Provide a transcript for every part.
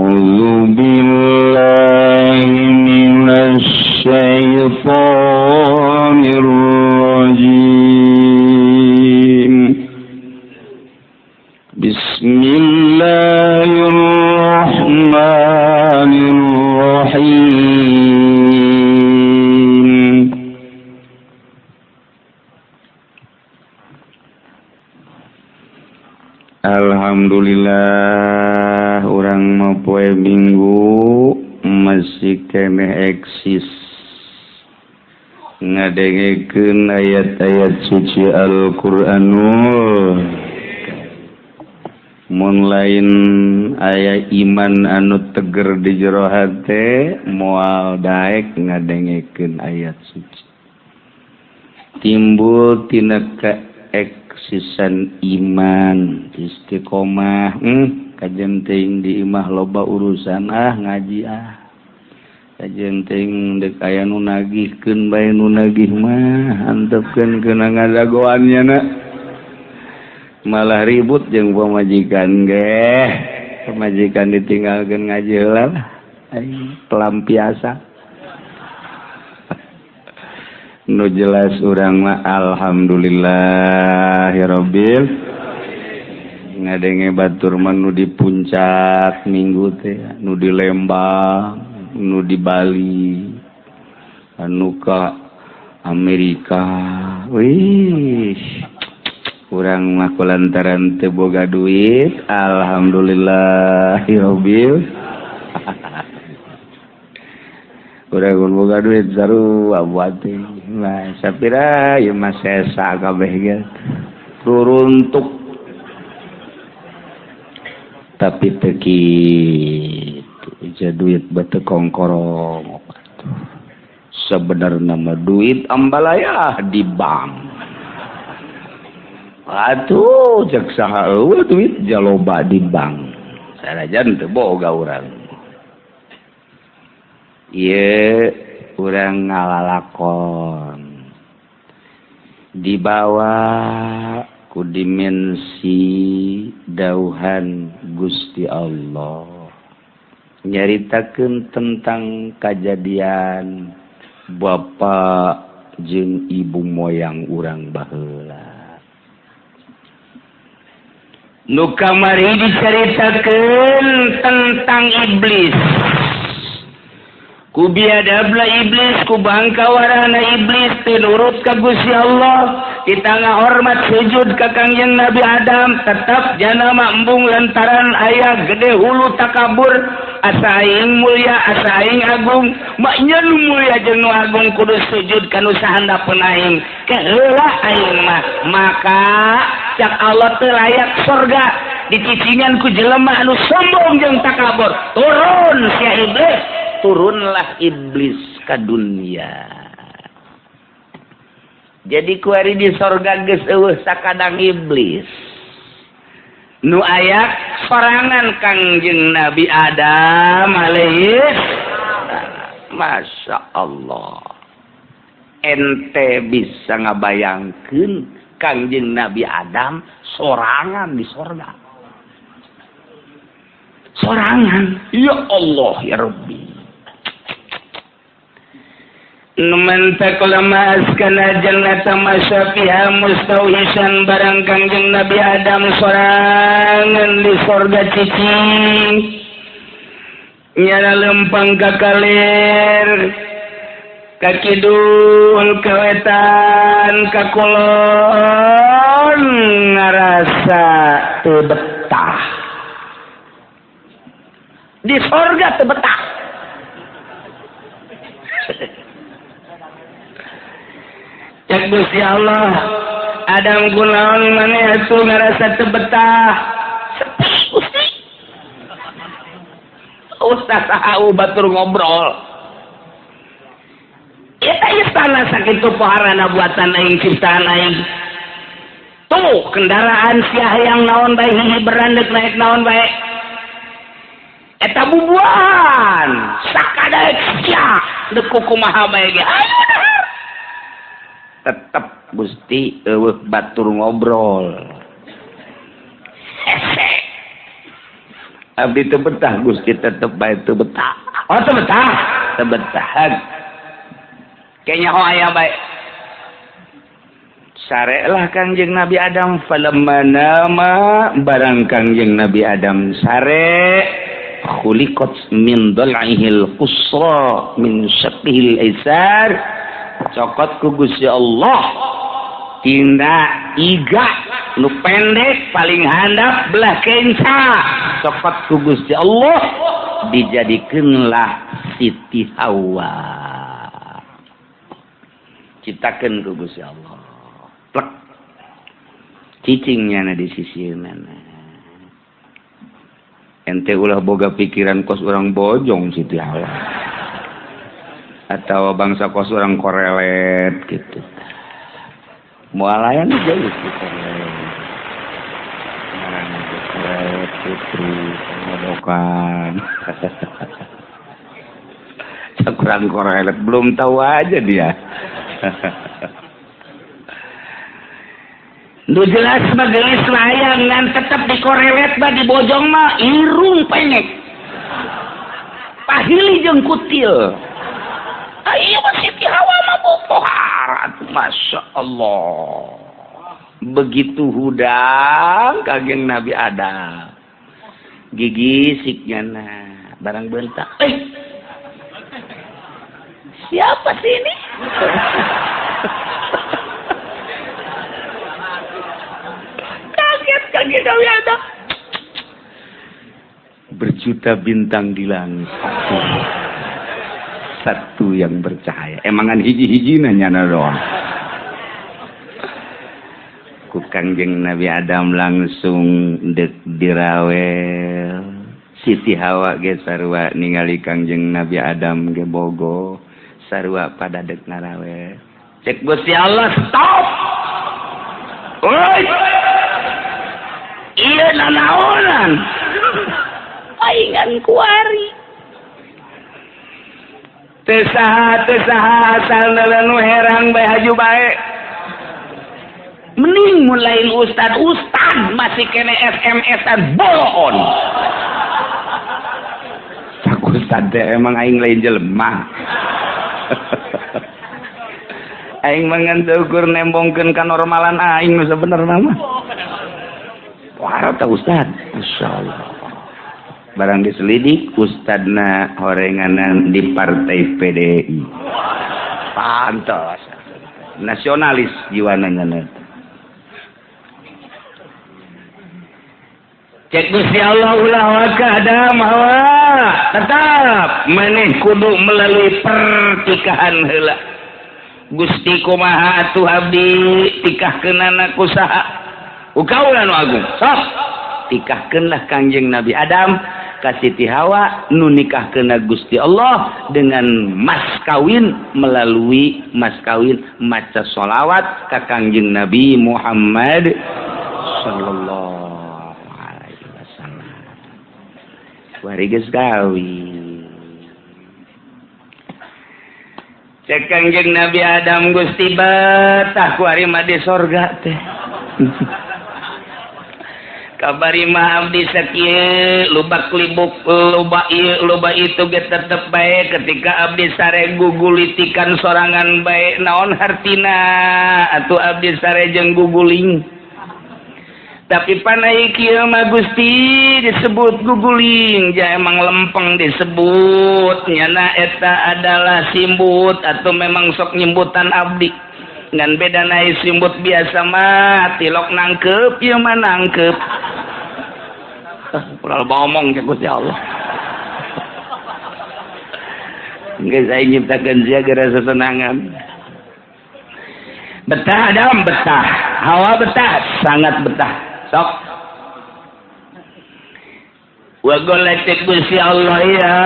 A'udzu billahi minasy syaithanir rajim. Bismillahirrahmanirrahim. Alhamdulillah urang mah poe Minggu masih keneh eksis ngadengekeun ayat-ayat suci Al-Qur'anul. Mun lain aya iman anu teger di jero hate moal daek ngadengekeun ayat suci. Timbul tina keeksisan iman istiqomah. Kajen teuing di imah loba urusan ah ngaji ah. Kajen teuing deuk aya nu nagihkeun bae nu nagih mah antepkeun keuna ngadagoan nya na. Malah ribut jeung pamajikan ge. Pamajikan ditinggalkeun ngaji heula lah. Aing pelampiasan. Nu jelas urang mah alhamdulillahirabbil ngadenge batur mah nu di puncak minggu teh, nu di Lembang, nu di Bali, anu ka Amerika. Wih, urang mah kulantaran teu boga duit, alhamdulillahirabbil. Urang mun boga duit sarua buat teh. Nah, sapira ieu mah sesa kabeh ge. Ruruntuk. Tapi teu kitu, ja duit beuteung kongkorong. Sebenarna mah duit ambalaya di bank. Atuh cek saha eueuh duit jaloba di bank. Sanajan teu boga urang. Ieu urang ngalalakon dibawa ku dimensi dauhan Gusti Allah nyaritakeun tentang kajadian bapa jeung ibu moyang urang baheula. Nu kamari dicaritakeun tentang iblis. Ku biadabla iblis, ku bangkawarana iblis teu nurut ka Gusti Allah, kita ngahormat sujud ka Kangjeng Nabi Adam, tetap jana mah embung lantaran aya gede hulu takabur, asa aing mulia, asa aing agung, maknya nu mulia jeung nu agung kudu sujud ka nu sahandapeun aing. Keheula aing mah, maka cak Allah teu layak sorga dicicingan ku jelema anu sombong jeung takabur. Turun sia iblis, turunlah iblis ke dunia. Jadi kuari di sorga geus eueuh sakadang iblis. Nu aya sorangan Kangjeng Nabi Adam alaihi salam. Masya Allah. Ente bisa ngabayangkeun Kangjeng Nabi Adam sorangan di sorga. Sorangan. Ya Allah ya Rabbi. Numan takulama askana jannata masyafiha mustauhisan barang Kangjeng Nabi Adam sorangan di sorga cicing nyala lempang ka kalir ka kidul ka wetan ka kulon ngarasa teu betah di sorga teu betah. Cek Gusti Allah, Adam kunaon maneh atuh ngarasa teu betah. Sepi Gusti. Ustaz saha batur ngobrol. Eta istana sakitu poharana buatan aing ciptaan aing. Tuh kendaraan sia hayang naon bae hiji berandek naik naon bae. Eta bubuahan sakadaek sia deuk kumaha bae ge. Tetep Gusti eueuh batur ngobrol. Hese. Abdi teu betah Gusti, tetep bae teu betah. Oh, teu betah, teu betah. Kayaknya oh aya bae. Sarelah Kangjeng Nabi Adam. Falamma nama, barang Kangjeng Nabi Adam sare, khuliqat min dal'ihil qusra min syaqqihil aisar, cokot ku Gusti Allah tina iga nu pendek paling handap belah kenca, cokot ku Gusti Allah dijadikeunlah Siti Hawa, ciptakeun ku Gusti Allah. Plek, cicingnya na di sisi mana. Ente ulah boga pikiran kos orang bojong Siti Hawa atau bangsa kos orang korelet gitu. Mualayan aja gitu, korelet putri modokan kurang korelet, belum tahu aja dia. Nu jelas mah geulis layang ngan tetep dikorelet mah dibojong mah irung penyek. Pahili jeung kutil. Ayo mah Siti Hawa mah bopohara, Masya Allah. Begitu hudang kageng Nabi Adam. Gigi siknya nah barang bentak. Siapa sih ini? Kaget kaget Nabi Adam. Berjuta bintang di langit, satu yang bercahaya. Emangan hiji-hiji nanya doang. Ku Kangjeng Nabi Adam langsung dek dirawel. Siti Hawa ge sarua ningali Kangjeng Nabi Adam ge bogo, sarua pada dek ngarawel. Cek Gusti Allah, stop. Oi. Iya nanaonan. Paingan kuari. Teu saha teu saha asal nu herang bae haju bae. Mending mun lain ustad, ustad masih kene SMS-an bohon. Cak ustad teh emang aing lain jelema. Aing mah ngan seukur nembongkeun kanormalan aing nu sabenerna mah. Wah, tah ustad, masyaallah. Barang diselidik ustadna horenganan di partai PDI. Pantes. Nasionalis jiwana nya. Cek Gusti Allah ulah waka Adam Hawa, tetap maneh kudu melalui pertikahan heula. Gusti kumaha atuh abdi tikahkeunana ku saha? Ukaula nu agung. Sok tikahkeunlah Kangjeng Nabi Adam ka Siti Hawa nu nikahkeunna Gusti Allah dengan mas kawin, melalui mas kawin maca sholawat ka Kangjeng Nabi Muhammad sallallahu alaihi wasallam. Wari geus kawin. Cek Kangjeng Nabi Adam, Gusti betah ku ari mah di sorga teh. Kabari mah abdi sakieu lubak libuk loba ieu loba itu ge tetep bae ketika abdi sare gugulitikan sorangan bae naon hartina atuh abdi sare jeung guguling. Tapi panai kieu mah Gusti disebut guguling, ja emang lempeng disebut nyana eta adalah simbut atau memang sok nyimbutan abdi. Ngan beda naik simbut biasa mah tilok nangkep ieu mah nangkep. Ulah ngomong cek Gusti Allah. Geus aing nyiptakeun sia geura sesenangan. Betah Adam betah, Hawa betah, sangat betah. Sok. Wa qala cek Gusti Allah ya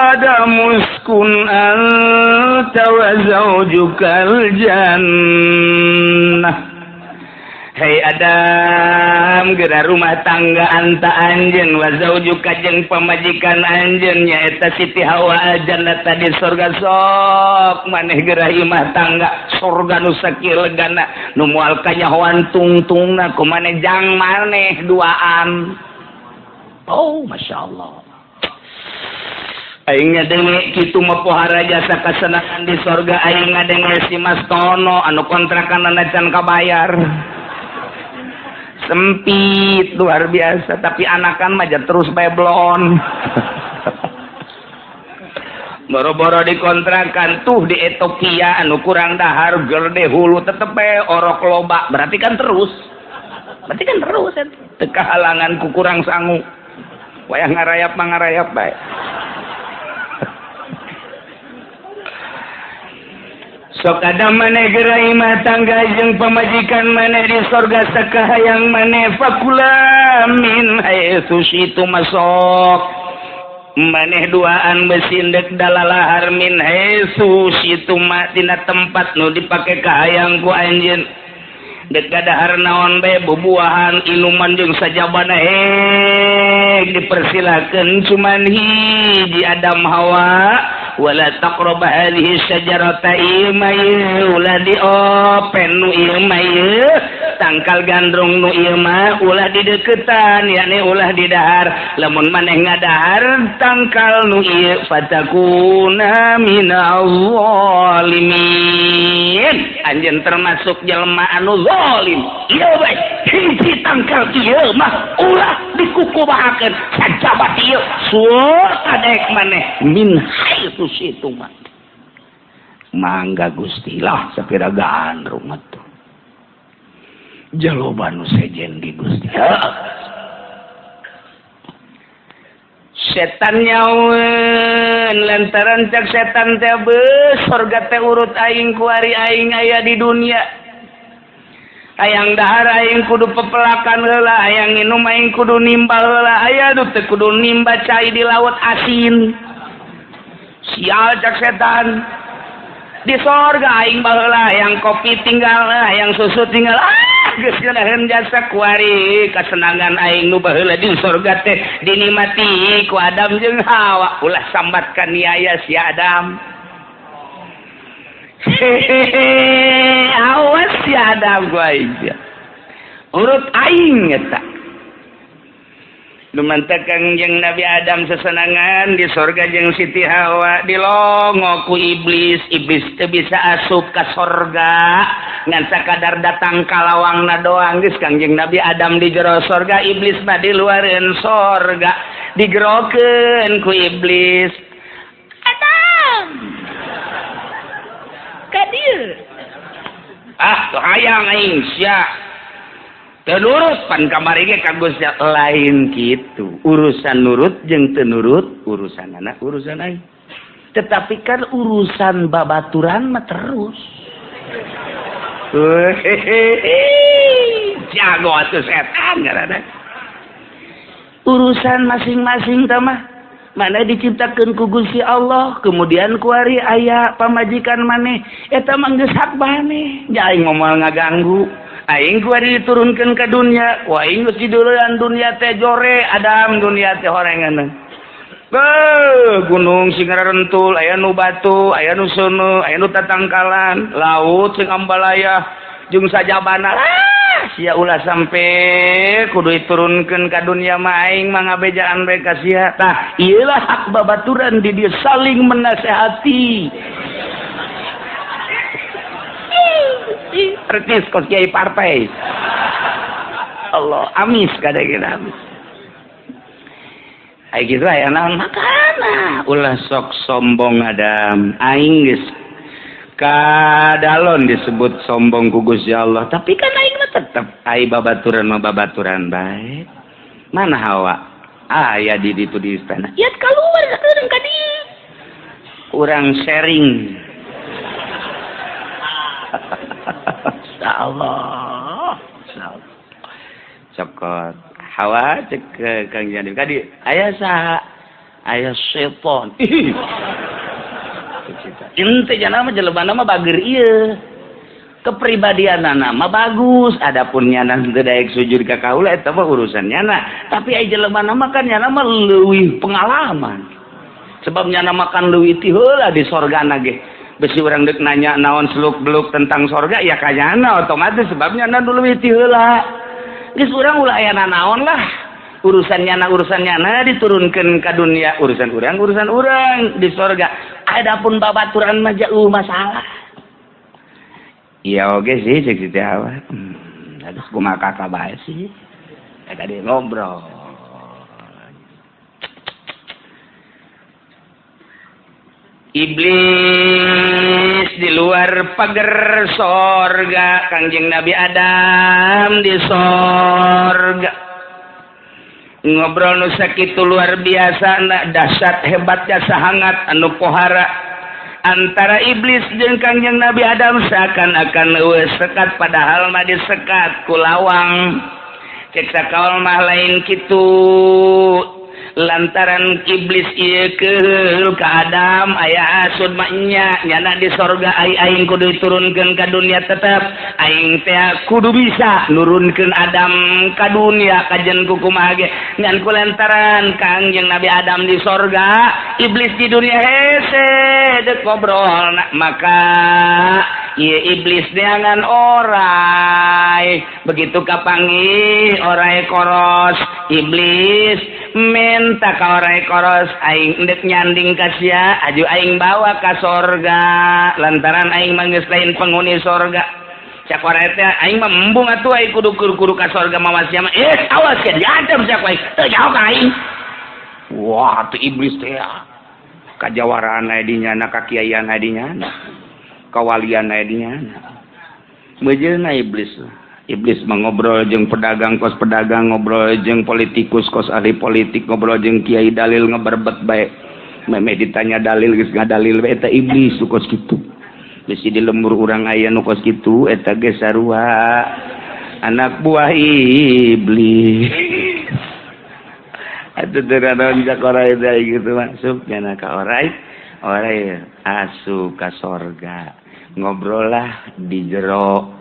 Adam uskun anta wa zawjukal jannah. Hei Adam, geura rumah tangga anta anjeun wa zaujuka jeung pamajikan anjeun nyaeta Siti Hawa jannah di surga. Sok maneh geura imah tangga surga nu sakieu legana nu moal kanyahoan tungtungna ku maneh jang maneh duaan. Oh, Masya Allah. Aing ngadenge kitu mah pohara jasa kasenangan di sorga. Aing ngadenge si Mas Tono anu kontrakan can kabayar. Sempit luar biasa, tapi anakan mah terus bae blon. Boro-boro dikontrakan tuh di Ethiopia anu kurang dahar gerde hulu tetep bae orok loba, berarti kan terus. Berarti kan terus teu kahalangan ku kurang sangu. Wayah ngarayap mah ngarayap bae. Sok ada maneh geura imah tangga jeung pamajikan maneh di sorga sakahayang maneh fakula min haitsu syi'tum masok maneh duaan besindek dalalahar min haitsu syi'tum tina tempat nu dipake kahayang ku anjeun dek dahar naon bae bubuahan inuman jeung sajabana hek dipersilakeun cuman hiji Adam Hawa wala taqrabu hadhihi syajarata ieu ulah diopen nu ieu mah tangkal gandrung nu ieu mah ulah dideukeutan yakni ulah didahar lamun maneh ngadahar tangkal nu ieu fatakuna minal zalimin anjeun termasuk jelema anu zalim ieu bae hiji tangkal ieu mah ulah dikukubahakeun sajabat ieu suur kadek maneh min haitsu situ mah mangga Gusti lah sapira gandrung atuh jaloba nu sejen di Gusti. Setan nyaweun lantaran cak setan teh beus sorga teh urut aing kuari aing aya di dunia hayang dahar aing kudu pepelakan heula hayang nginum aing kudu nimba heula aya nu teu kudu nimba cai di laut asin. Sial cak setan di sorga aing baheula hayang kopi tinggal hayang susu tinggal ah geus ngeunaheun jasa kuari kasenangan aing nu baheula di sorga teh dinikmati ku Adam jeung Hawa ulah sambat ka niaya si Adam. Hehehe awas si Adam ku aing urut aing eta. Lumantak Kangjeng Nabi Adam sesenangan di sorga jeung Siti Hawa dilongo ku iblis. Iblis teu bisa asup ka sorga ngan sakadar datang ka lawangna doang geus Kangjeng Nabi Adam di jero sorga iblis mah di luareun sorga digerokeun ku iblis. Adam ka dieu ah tuh hayang aing sia tenurut pan kamari ge ka Gusti lain kitu urusan nurut jeung teu nurut urusan anak urusan aing tetapi kan urusan babaturan mah terus jago atuh setan ngaranna urusan masing-masing tah mah mana diciptakeun ku Gusti Allah kemudian kuari aya pamajikan maneh eta mah geus hak maneh ja aing moal ngaganggu aing kuari diturunkeun ka dunia wah aing geus diduluan dunia teh jore Adam dunia teh horengan beuh gunung sing rentul aya nu batu aya nu seuneu aya nu tatangkalan laut sing ambalaya jeung sajabana ah sia ulah sampe kudu diturunkeun ka dunia mah aing mah ngabejaan bae ka sia tah ieu lah hak babaturan di dieu saling menasehati. Percis kos kiai partai. Allah amis kadang-kadang amis. Ai kitu aya naon makana ulah sok sombong Adam aing geus kadalon disebut sombong ku Gusti Allah tapi kan aing mah tetep ai babaturan mah babaturan bae. Mana Hawa? Aya di ditu di istana. Ieu kaluar sakeureng ka dieu. Urang sharing. Allah, cokot Hawa cek Kang Jani kadi aya saha aya setan. Ente jana mah jelema mah bager ieu kepribadianana mah bagus adapun nyana teu daek sujud ka kaula eta mah urusan nyana tapi ai jelema mah kan nyana mah leuwih pengalaman sebab nyana makan leuwih ti heula di sorgana ge. Besi orang dek nanya naon seluk beluk tentang sorga ya kayana otomatis sebabnya na dulu ti heula geus urang ulah aya naon lah Urusan nyana, urusan nyana diturunkan ke dunia, urusan urang, urusan urang di sorga. Adapun babaturan mah jauh masalah. Iya, oke sih, cek Siti Hawa. Aduh, kumaha kakak bae sih. Tadi ngobrol. Iblis di luar pagar sorga, Kangjeng Nabi Adam di sorga. Ngobrol nu sakitu luar biasa, dahsyat hebatnya, sahangat anu pohara antara iblis jeung Kangjeng Nabi Adam, seakan-akan eueuh sekat, padahal mah disekat ku lawang. Cek sakaol mah lain kitu, lantaran iblis ieu keul ka Adam aya hasud mah nya, nyana di sorga, ai aing kudu diturunkeun ka dunia, tetep aing teh kudu bisa nurunkeun Adam ka dunia kajen ku kumaha ge. Ngan ku lantaran Kangjeng Nabi Adam di sorga, iblis di dunia, hese dek ngobrol, maka ieu iblis neangan orai. Begitu kapanggih orai koros, iblis minta ka orai koros, "Aing endek nyanding ka sia, aju aing bawa ka sorga, lantaran aing mah geus lain penghuni sorga." Cak orai teh, "Aing mah embung atuh, aing kudu kudu ka sorga mawa sia mah." "Eh, awas sia, diancam sia ku aing, teu jauh ka aing." Wah, tuh iblis teh kajawaraan aya di nyana, kakiaian aya di nyana, kawalian aya di nyana. Mejeuna iblis. Iblis mah ngobrol jeung pedagang kos pedagang, ngobrol jeung politikus kos ahli politik, ngobrol jeung kiai dalil ngeberbet bae. Meme ditanya dalil geus ngadalil bae, eta iblis kos kitu. Bisi di lembur urang aya nu kos kitu, eta ge sarua anak buah iblis. Atuh teu naon, cak orai teh gitu, masuk nyana ka orai, orai asup ka sorga. Ngobrol lah di jero.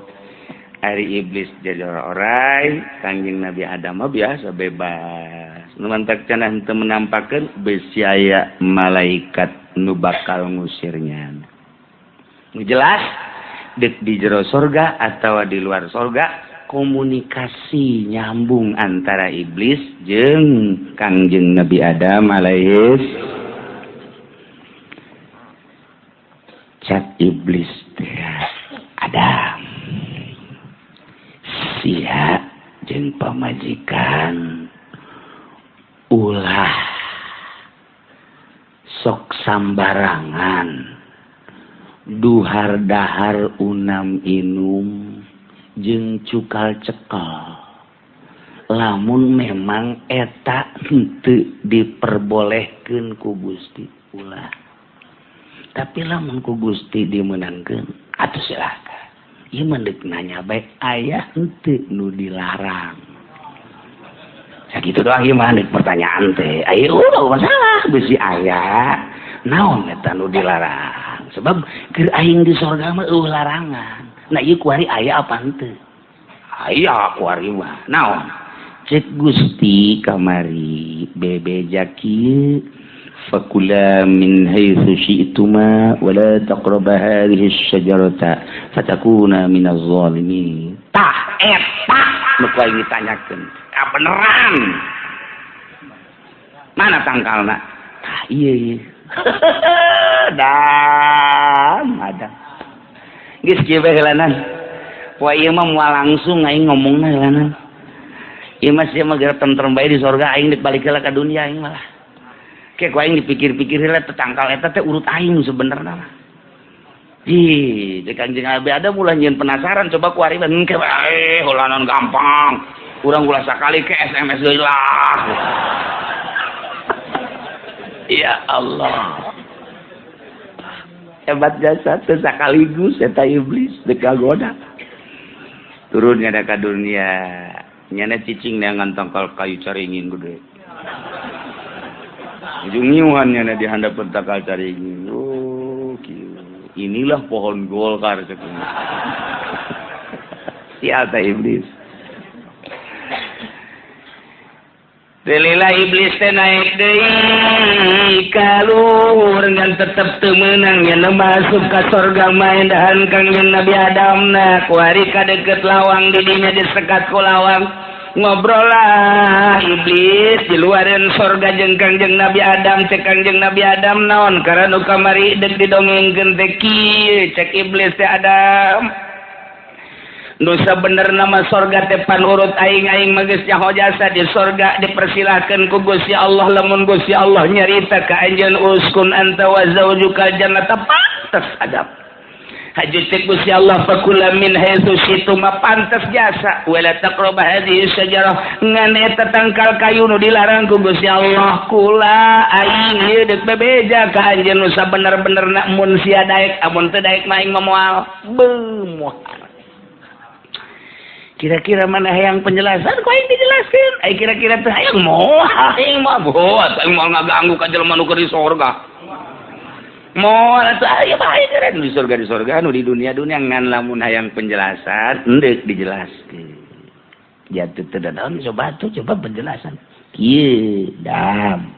Ari iblis jero orai, Kangjeng Nabi Adam mah biasa bebas. Nu mantak cenah henteu menampakeun, besi aya malaikat nu bakal ngusirnya. Nu jelas dek di jero sorga atau di luar sorga, komunikasi nyambung antara iblis jeung Kangjeng Nabi Adam alaihis. Cak iblis teh, "Adam, sia jeung pamajikan ulah sok sambarangan duhar dahar, unam inum jeung cukal cekel, lamun memang eta henteu diperbolehkeun ku Gusti ulah, tapi lamun ku Gusti dimenangkeun atuh silakan." Ieu mah deuk nanya bae, aya henteu nu dilarang? Sakitu doang ieu mah deuk pertanyaan teh. Ayo ulah masalah, bisi aya naon eta nu dilarang, sebab keur aing di sorga mah eueuh larangan. Nah, ieu kuari aya apa henteu? Aya kuari mah. Naon? Cek Gusti kamari bebeja kieu, "Fakula min haitsu syi'tuma wa la taqraba hadhihi asy-syajarata fatakuna minaz zalimin." Tah eta nu ku aing ditanyakeun. Kabeneran. Mana tangkalna? Tah ieu ieu. Dam ada. Geus kieu bae heulanan. Poe ieu mah moal langsung aing ngomongna heulanan. Ieu mah sia mah geura tentrem bae di sorga, aing dek balik heula ka dunia aing malah. Kayak ku aing dipikir-pikir heula, tetangkal eta teh urut aing sebenarnya mah. Ih, cek Kanjeng Nabi Adam ulah nyieun penasaran, coba ku ari engke bae heulanan gampang. Urang ulah sakali ke SMS deui lah. Ya Allah. Hebat jasa teh sakaligus eta iblis dek kagoda. Turun nyana ka dunia. Nyana cicing neangan tangkal kayu caringin gede. Ujung nyiuhan nyana di handap tangkal caringin. Oh, kieu. Inilah pohon Golkar cek. Sial teh iblis. Delilah iblis teh naik deui ka luhur ngan tetep teu meunang, nya masuk ka sorga maendahan Kangjeng Nabi Adam na kuari ka deukeut lawang, di dinya disekat ku lawang. Ngobrol lah iblis. Iblis di luareun sorga jeung Kangjeng Nabi Adam. Cek Kangjeng Nabi Adam, naon karena nu kamari deuk didongengkeun teh kieu? Cek iblis teh, Adam, nu sabenerna mah sorga teh pan urut aing. Aing mah geus nyaho jasa di sorga, dipersilahkeun ku Gusti Allah. Lamun Gusti Allah nyarita ka anjeun, uskun anta wa zaujuka jannata, pantes Adam. Haju cek Gusti Allah, fakula min haitsu syi'tuma, pantes jasa. Wala taqrabu hadhihi syajarah, ngan eta tangkal kayu nu dilarang ku Gusti Allah, kula aing ieu deuk bebeja ka anjeun nu sabener-benerna mun sia daek. Amun teu daek mah aing mah moal beuh. Kira-kira mana yang penjelasan kok yang dijelaskan? Ay, kira-kira teh hayang moal, aing mah moal, aing moal ngaganggu ka jelema nu keur di sorga. Moal atuh aya bae keren di surga, di surga, nu di dunia dunia. Ngan lamun hayang penjelasan endek dijelaskeun. Jatuh teu naon, coba tuh, coba penjelasan. Kieu dam.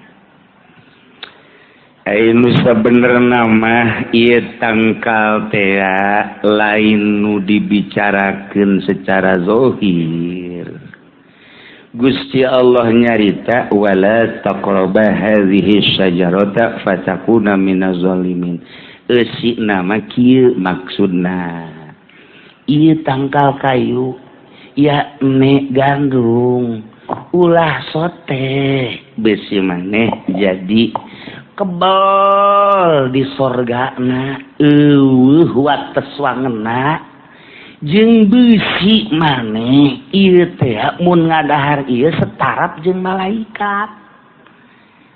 Ai nu sabenerna mah ieu tangkal teh lain nu dibicarakeun secara zohir. Gusti Allah nyarita, wala taqraba hadhihi syajarata fatakuna minaz zalimin. Eusina mah kieu maksudna. Ieu tangkal kayu ya ne gandum, ulah sote besi maneh jadi kebel di sorgana, eueuh wates wangena jeung besi maneh ieu teh mun ngadahar ieu setaraf jeung malaikat.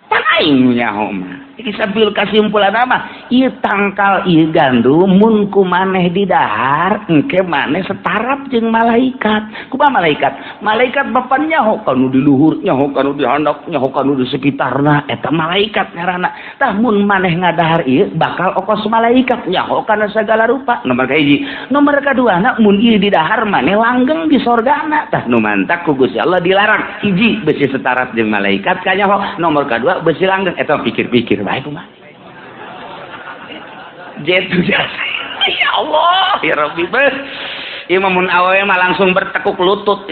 Tah, aing nyaho mah iki sambil kasimpulan mah ieu tangkal ieu gandum mun ku maneh didahar, engke maneh setaraf jeung malaikat. Kumaha malaikat? Malaikat bapan nyaho kanu di luhur, nyaho kanu di handap, nyaho kanu di sekitarna. Eta malaikat ngaranna. Tah, mun maneh ngadahar ieu bakal okos malaikat, nyaho kana segala rupa. Nomor kahiji. Nomor kaduana, mun ieu didahar maneh langgeng di sorgana. Tah, nu mantak ku Gusti Allah dilarang, hiji besi setaraf jeung malaikat kanyaho, nomor kadua besi langgeng. Eta pikir-pikir bae kumaha jetu jasa. Ya Allah, ya Rabbi, beh. Ieu mah mun awewe mah langsung bertekuk lutut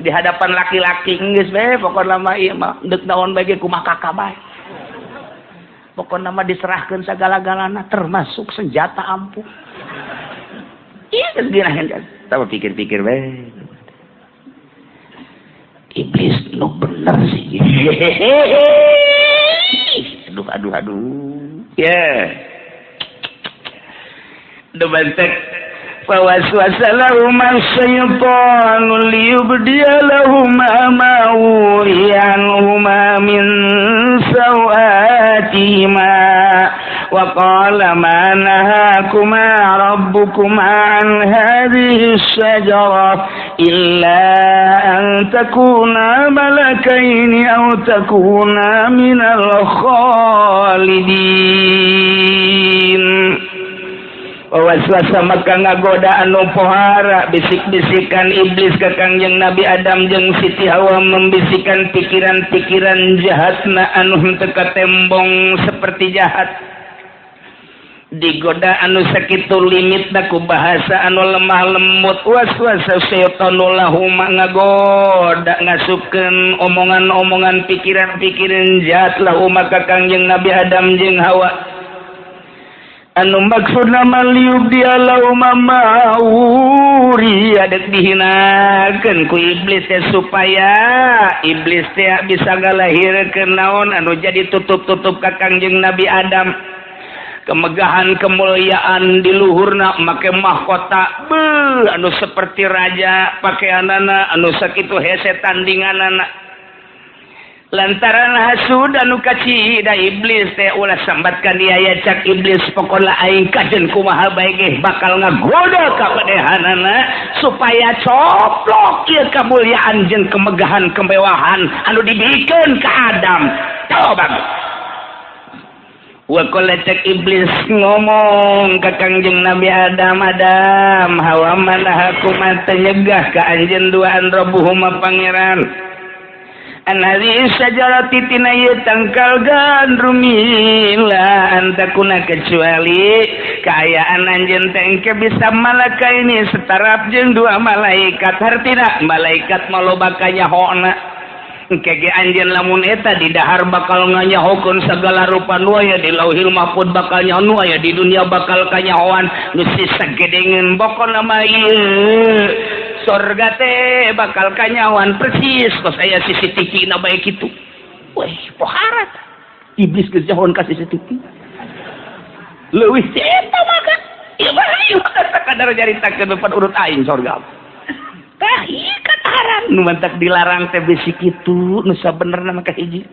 di hadapan laki-laki. Geus bae pokona mah, ieu mah deuk naon bae ge kumaha kakak bae. Pokona mah diserahkeun sagala-galana, termasuk senjata ampuh. Ieu geus dirahen. Tah, pikir-pikir bae. Iblis nu bener sih. Aduh, aduh, aduh. Ya. Yeah. Dumantek فوسوس لهما الشيطان ليبدي لهما ما وري عنهما من سوآتهما وقال ما نهاكما ربكما عن هذه الشجرة إلا أن تكونا ملكين أو تكونا من الخالدين. Waswasa maka ngagoda anu pohara, bisik-bisikan iblis ke Kangjeng Nabi Adam jeung Siti Hawa, membisikan pikiran-pikiran jahatna anu henteu tembong seperti jahat. Digoda anu sakitu limitna ku bahasa anu lemah lembut. Waswasa syaitanu lahuma, ngagoda, ngasupkeun omongan-omongan, pikiran-pikiran jahat, lahuma ka Kangjeng Nabi Adam jeung Hawa, anu maksudna mah liyubdiya lahuma ma wuriya, dek dihinakeun ku iblis teh supaya iblis teh bisa ngalahirkeun naon anu jadi tutup-tutup ka Kangjeng Nabi Adam, kemegahan, kemuliaan di luhurna, make mahkota beuh anu seperti raja, pakaianana anu sakitu hese tandinganana. Lantaran hasud anu kacida iblis teh, ulah sambatkan dia ya, cak iblis, pokokna aing kajen kumaha bae ge bakal ngagoda ka manehanana supaya coplok ieu kemuliaan jeung kemegahan, kemewahan anu dibikeun ka Adam. Coba. Wa qala, cek iblis ngomong ka Kangjeng Nabi Adam, Adam, Hawa, ma nahakuma, nyegah ka anjeun duaan, rabbuhuma, pangeran, an hadhihi syajarati, tina ieu tangkal gandrum, illa an takuna, kecuali kaayaan anjeun teh engke bisa malaka ini setaraf jeung dua malaikat. Hartina malaikat mah loba kanyahona. Engke ge anjeun lamun eta di dahar bakal nganyahokeun sagala rupa nu aya di Lauhil Mahfud, bakal nyaho nu aya di dunia, bakal kanyahoan nu sisa gedengeun. Pokona mah ieu sorga teh bakal kanyahoan persis kos aya CCTV na bae kitu. Weh, poharat iblis geus nyahoan ka CCTV leuwih ti eta mah. Ieu mah ieu sakadar nyaritakeun depan urut aing sorga. Tah, ieu kataran nu mantak dilarang teh bisi kitu nu sabenerna mah kahiji.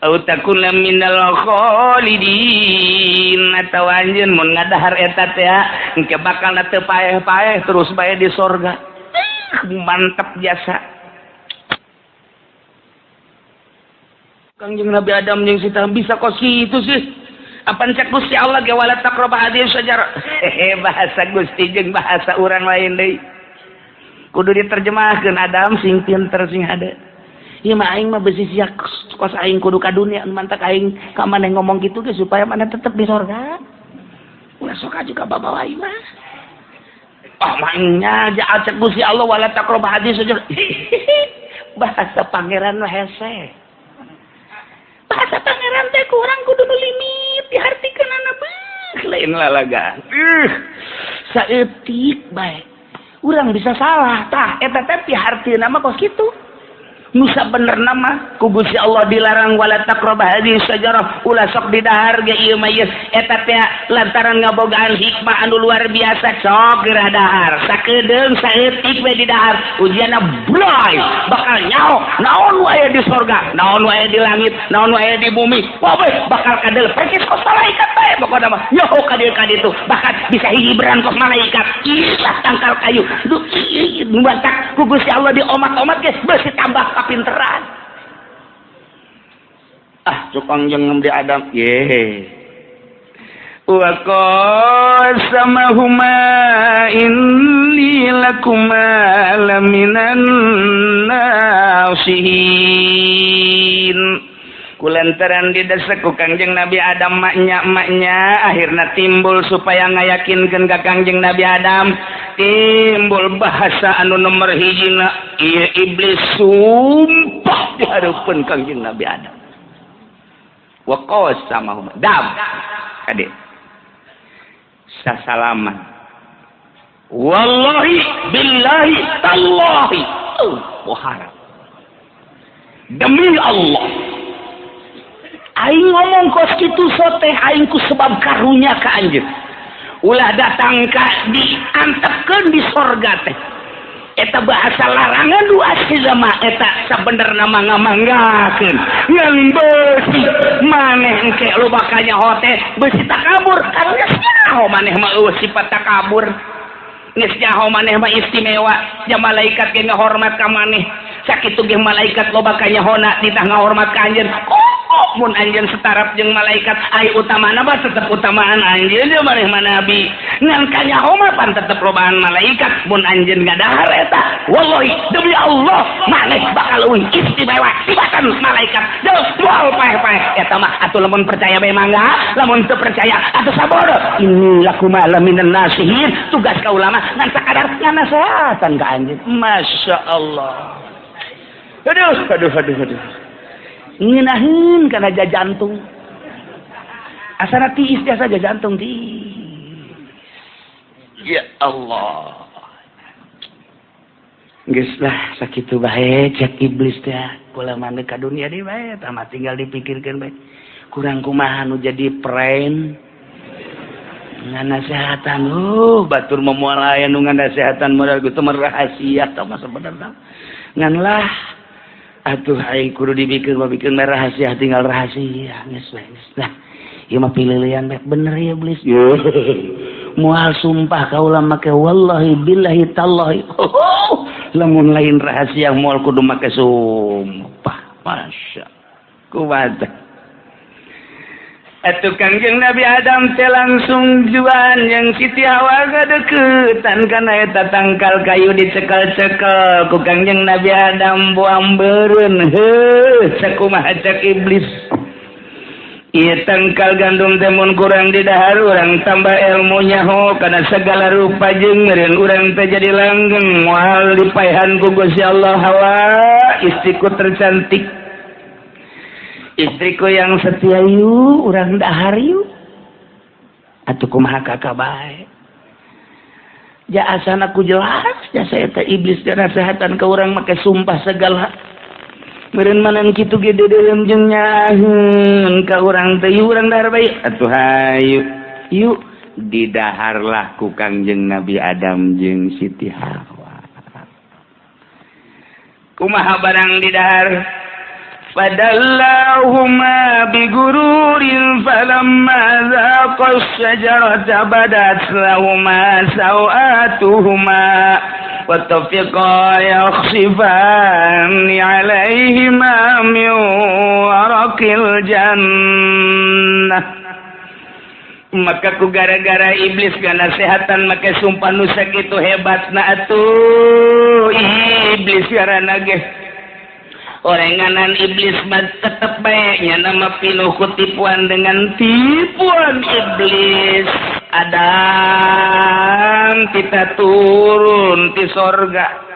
Au takuna minal khalidin, atawa anjeun mun ngadahar eta teh engke bakal teu paeh-paeh terus bae di sorga. Mantap jasa. Kangjeng Nabi Adam jeung Siti bisa kos kitu sih. Apan cek Gusti Allah ge wala taqrabu hadhihi syajarah. Hehe, bahasa Gusti jeung bahasa urang lain deui. Kudu diterjemahkeun Adam sing pinter sing hade. Ieu mah aing mah beusi sia kos aing kudu ka dunia, mantak aing ka maneh ngomong kitu ge supaya maneh tetep di sorga. Ulah sok aju ka babawa aing mah. Ah mangnya ja cek Gusti Allah wala taqrabu hadhihi syajarah. Bahasa pangeran mah hese. Bahasa pangeran teh kurang kudu nu limit dihartikeunana beuh lain lalagaan. Saeutik bae. Urang bisa salah tah eta teh pihartieuna mah kos kitu. Nu sabenerna mah ku Gusti Allah dilarang wala taqrabu hadhihi syajarah, ulah sok didahar ge ieu mah ieu eta teh lantaran ngabogaan hikmah anu luar biasa. Sok geura dahar sakedeung saeutik we didahar, ujianna bloy bakal nyaho naon nu aya di sorga, naon nu aya di langit, naon nu aya di bumi, wah bakal kadel persis kos malaikat bae. Pokona mah nyaho ka dieu ka ditu, bahkan bisa hihiberan kos malaikat. Ilah tangkal kayu duh nu mantak ku Gusti Allah diomat-omat ge beusi tambah kapinteran. Ah, cukang jeung Nabi Adam ye. Wa qasamahuma inni lakuma laminan nasihin. Kulantaran didesek ku Kangjeng Nabi Adam maknya akhirna timbul supaya ngayakinkeun ka Kangjeng Nabi Adam, timbul bahasa anu nomor hijina ieu iblis sumpah di hareupeun Kangjeng Nabi Adam. Wa qasamahuma dam kade sasalaman wallahi billahi tallahi oh, demi Allah aing ngomong kos kitu soteh aing ku sebab karunya ka anjeun ulah datang ka diantepkeun di sorga teh. Eta bahasa larangan du asli mah eta sabenerna mah ngamanggakeun ngan beusi maneh engke loba kanyaho teh beusi takabur kan geus nyaho maneh mah eueuh sifat takabur, geus nyaho maneh mah istimewa ja malaikat ge ngahormat ka maneh sakitu ge malaikat loba kanyahona titah ngahormat ka anjeun. Oh, mun anjeun setaraf jeung malaikat ai utamana mah tetep utamaan anjeun jeung maneh mah nabi ngan kanyaho mah pan tetep lobaan malaikat. Mun anjeun ngadahar eta wallahi demi Allah maneh bakal leuwih istimewa tibatan malaikat deuk moal paeh-paeh. Eta mah atuh lamun percaya bae mangga, lamun teu percaya atuh sabodo. Inni lakuma laminan nasihin, tugas ka ulama ngan sakadar nganasehatan ka anjeun. Masya Allah. Aduh aduh aduh aduh. Ngeunaheun kana jantung. Asana tiis biasa jantung tiis. Ya Allah. Geus lah sakitu bae cek iblis teh. Kula mah ka dunia deui bae tah mah tinggal dipikirkeun bae. Kurang kumaha nu jadi pren. Nganasehatan batur mah moal aya nu nganasehatan modal kitu mah rahasia tah mah sabenerna. Ngan lah atuh aing kudu dibikeun mah bikeun rahasia tinggal rahasia geus we geus. Nah, ieu mah pililian bae bener ya iblis. Moal sumpah kaula make wallahi billahi tallahi. Oh, lamun lain rahasia moal kudu make sumpah. Masya kumaha atuh Kangjeng Nabi Adam teh langsung juan yang Siti Hawa gadeukeutan kana eta tangkal kayu dicekel-cekel ku Kangjeng Nabi Adam buang beureun. Heuh, sakumaha cek iblis. Ieu tangkal gandum teh mun kurang didahar urang tambah ilmu nyaho kana segala rupa jeung meureun urang teh jadi langgeng moal dipaehan ku Gusti Allah. Hawa, istriku tercantik, istriku yang setia, yuk urang dahar yuk atuh. Kumaha kakak bae ja asan aku jelas ya saya teh iblis dan nasehatan ke urang make sumpah segala meureun manan kitu ge deuleuh jeung nyaheun ka urang teh, yuk urang dahar bae atuh, hayu yuk. Didaharlah ku Kangjeng Nabi Adam jeung Siti Hawa. Kumaha barang didahar? فدلاهما بغرور فلما ذاقا الشجرة بدت لهما سوآتهما وطفقا يخصفان عليهما من ورق الجنة. Maka ku gara-gara iblis gak nasehatan maka sumpah nu sakitu hebatna atuh iblis karana ge orenganan iblis mah tetep baiknya nama pinuh kutipuan dengan tipuan iblis. Adam kita turun di sorga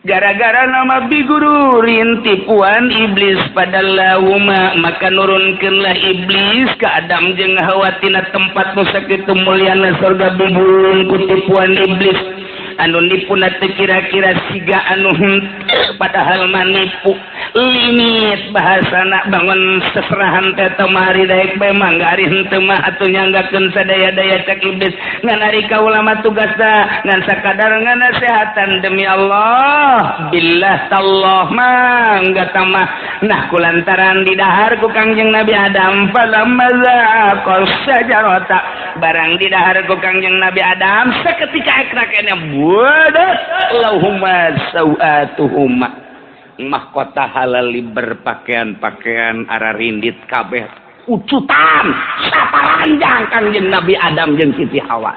gara-gara nama بغرور tipuan iblis. فدلاهما maka nurunkeunlah iblis ke Adam jeung Hawa tina tempat nu sakitu mulyana sorga بغرور ku tipuan iblis anu nipuna teu kira-kira siga anu henteu padahal manipu limit bahasana. Bangun seserahan teh temari daek bae mangga, ari henteu mah atuh nyanggakeun sadaya-daya cek iblis. Ngan ari kaula mah tugasna ngan sakadar nganasehatan, demi Allah, billah, tallah, mangga tamah. Nah, kulantaran didahar ku Kangjeng Nabi Adam, فلما ذاقا الشجرة barang didahar ku Kangjeng Nabi Adam seketika ekraknya بدت لهما سوآتهما mahkota halal berpakaian-pakaian ararindit kabeh ucutan saparanjang Kangjeng Nabi Adam jeung Siti Hawa.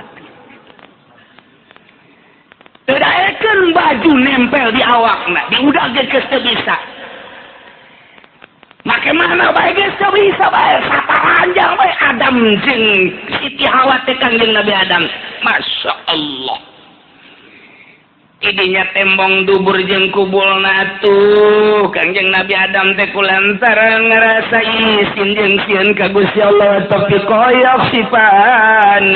Teu daekeun baju nempel di awakna, diudag ge geus teu bisa. Make mana bae geus teu bisa bae, saparanjang bae Adam jeung Siti Hawa teh Kangjeng Nabi Adam. Masya Allah. Idinya tembong dubur jeung kubulna atuh Kangjeng Nabi Adam teh kulantaran ngarasa isin jeung sieun ka Gusti Allah طفقا يخصفان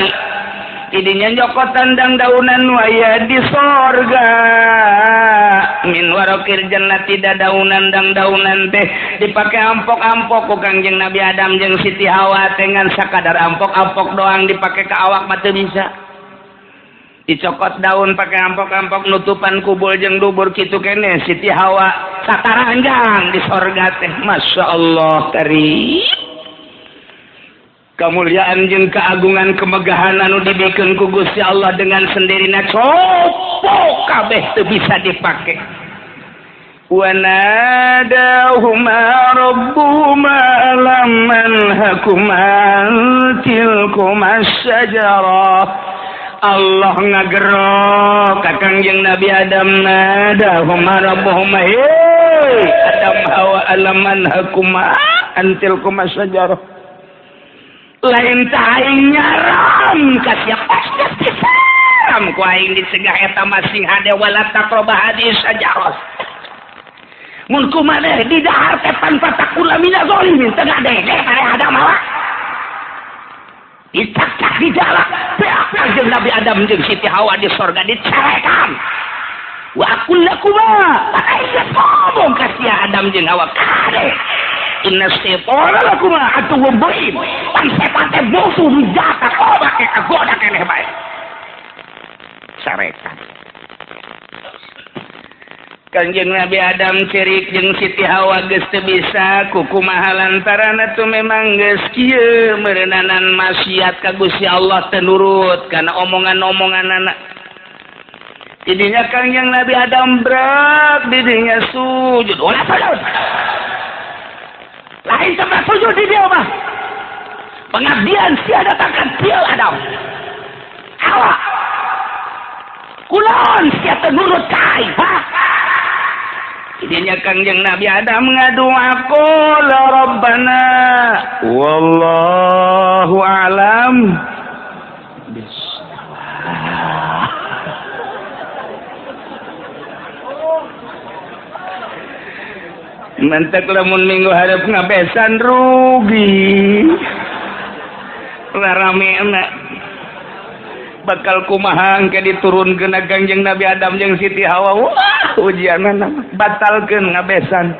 idinya nyokotan dang daunan waya di sorga من ورق الجنة tidak daunan dang daunan teh dipakai ampok-ampok ku Kangjeng Nabi Adam jeung Siti Hawa teh. Ngan sakadar ampok-ampok doang, dipakai ke awak mah teu bisa. Dicokot daun pakai ampok-ampok nutupan kubul jeung dubur kitu kene Siti Hawa sataranjang di sorga teh. Masya Allah, tari kemuliaan jeung keagungan kemegahan anu dibikeun ku Gusti Allah dengan sendirina copo kabeh teu bisa dipake. وناداهما ربهما ألم أنهكما عن تلكما الشجرة. Allah ngagerok ka Kangjeng Nabi Adam. ناداهما ربهما hei Adam, Hawa, ألم أنهكما عن تلكما الشجرة lain aing nyaram ka sia, pasti disaram ku aing dicegah eta masing hade ولا تقربا هذه الشجرة mun kumaneh di dahar teh pan فتكونا من الظالمين teu ngadenge maneh Adam Hawa. Dicakcak di jalan beak jeung Nabi Adam jeung Siti Hawa di sorga dicarekan. وأقل لكما aing ngomong ka sia Adam jeung Hawa kade إن الشيطان لكما عدو مبين pan setan teh musuh nu jata loba ke kagoda keneh bae carekan. Kanjeng Nabi Adam cerik jeung Siti Hawa geus teu bisa kukumaha lantaran atuh memang geus kieu meureunnanan maksiat ka Gusti Allah teu nurut kana omongan-omonganana. Jadinya Kangjeng Nabi Adam berat didinya sujud ulah sujud lain tempat sujud di dia mah pengabdian sia datangkan dia Adam Hawa kulon sia teu nurut ka aing ha. Dinya Kangjeng Nabi Adam ngadua, qala rabbana wallahu a'lam bisawab. Mentek lamun minggu hareup ngabesan rugi. Rarame bakal kumaha engke diturunkeun Kangjeng Nabi Adam jeung Siti Hawa. Wah, ujianna batalkeun ngabesan.